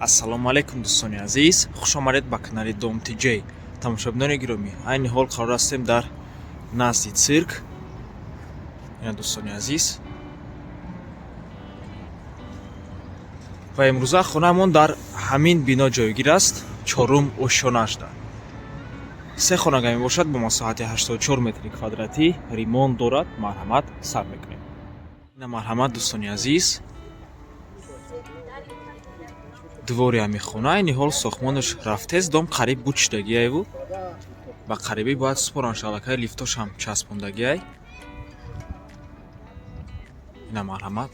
Ассалому алайкум, дӯстони азиз, хуш омадед ба канали Дом ТЖ. Тамошобинони гиромӣ, айни ҳол қарор ҳастем дар назди цирк. Ина, дӯстони азиз, ва имрӯза хонаамон дар ҳамин бино ҷойгир аст, чорум ошёнаашда. Се хонага мебошад бо масоҳати 84 метри квадратӣ, ремонт дорад. Марҳамат, сар мекунем. Ина, марҳамат, дӯстони азиз, двори ҳамин хона. Айни ҳол сохтмонаш рафтест, дом қариб буд шудагиайву ба қарибӣ бояд супоранд. Аллакай лифтошам часпондагиай. Ина, марҳамат,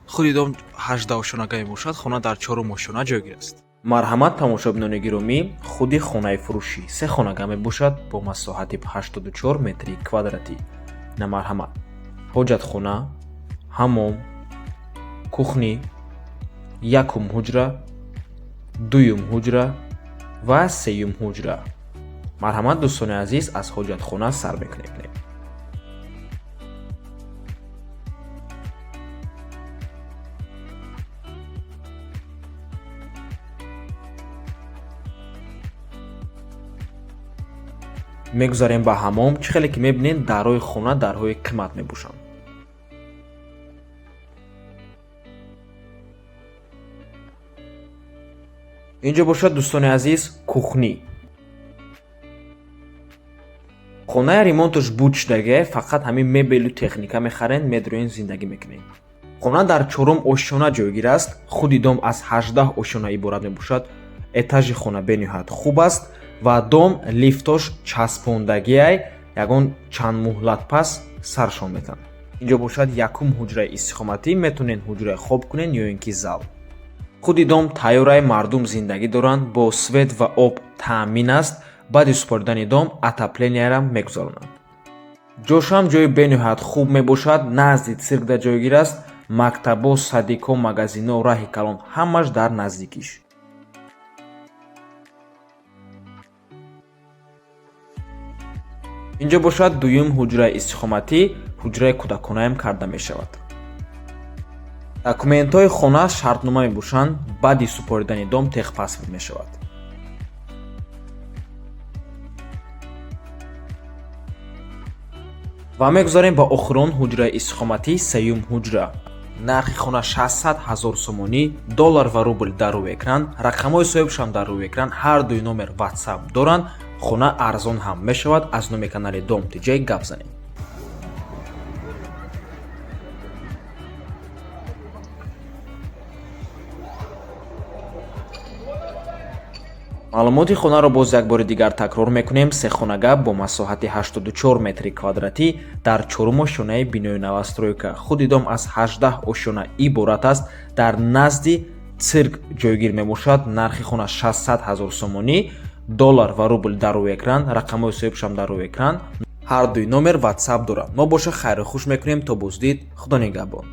худи дом 18 ошёнага мебошад, хона дар чорум ошёна ҷойгир аст. Марҳамат, тамошобинони гиромӣ, худи хонаи фурӯшӣ се хонага мебошад бо масоҳати 84 метри квадратӣ. Ина, марҳамат, ҳоҷатхона, ҳаммом, кухня, якум ҳуҷра, дуюм ҳуҷра ва сеюм ҳуҷра. Марҳамат, дӯстони азиз, аз ҳоҷатхона сар мекунем. Мегузарем ба ҳаммом. Чӣ хеле ки мебинед, дарҳои хона дарҳои қимат мебошанд. Инҷо бошад, дӯстони азиз, кухня. Хонаи ремонташ буд шудагиай, фақат ҳамин мебелу техника мехарен, медроен, зиндагӣ мекунед. Хона дар чорум ошёна ҷойгир аст. Худи дом аз 18 ошёна иборат мебошад. Этажи хона бениҳоят хуб аст ва дом лифтош часпондагиай, ягон чанд муҳлат пас саршон метавонад. Инҷо бошад якум ҳуҷраи истиқоматӣ, метавонед ҳуҷраи хоб кунед ё ин ки зал. Худи дом тайёрай, мардум зиндагӣ доранд, бо свет ва об таъмин аст. Баъди супоридани дом отопленияро мегузаронанд. Ҷошам ҷои бениҳоят хуб мебошад, назди циркда ҷойгир аст. Мактабо, садикҳо, магазинҳо, раҳи калон ҳамаш дар наздикиш. Инҷо бошад дуюм ҳуҷраи истиқоматӣ, ҳуҷраи кӯдаконаам карда мешавад. Документҳои хона шартнома мебошанд, баъди супоридани дом техпаспорт мешавад. Ва мегузарем ба охирон ҳуҷраи истиқоматӣ, сеюм ҳуҷра. Нархи хона 600 ҳазор сомонӣ, доллар ва рубл дар рӯи экран, рақамҳои соҳибшам дар рӯи экран, ҳар дуи номер WhatsApp доранд. Хона арзон ҳам мешавад, аз номи канали Дом ТЖ гап занед. Маълумоти хонаро боз як бори дигар такрор мекунем: сехонага бо масоҳати 84 метри квадратӣ дар чорум ошёнаи бинои новостройка. Худи дом аз 18 ошёна иборат аст, дар назди цирк ҷойгир мебошад. Нархи хона 600 ҳазор сомонӣ, доллар ва рубл дар рӯи экран, рақамҳои соҳибшам дар рӯи экран, ҳар дуи номер WhatsApp доранд. Мо боша хайру хуш мекунем, то боздид, худо нигаҳбон.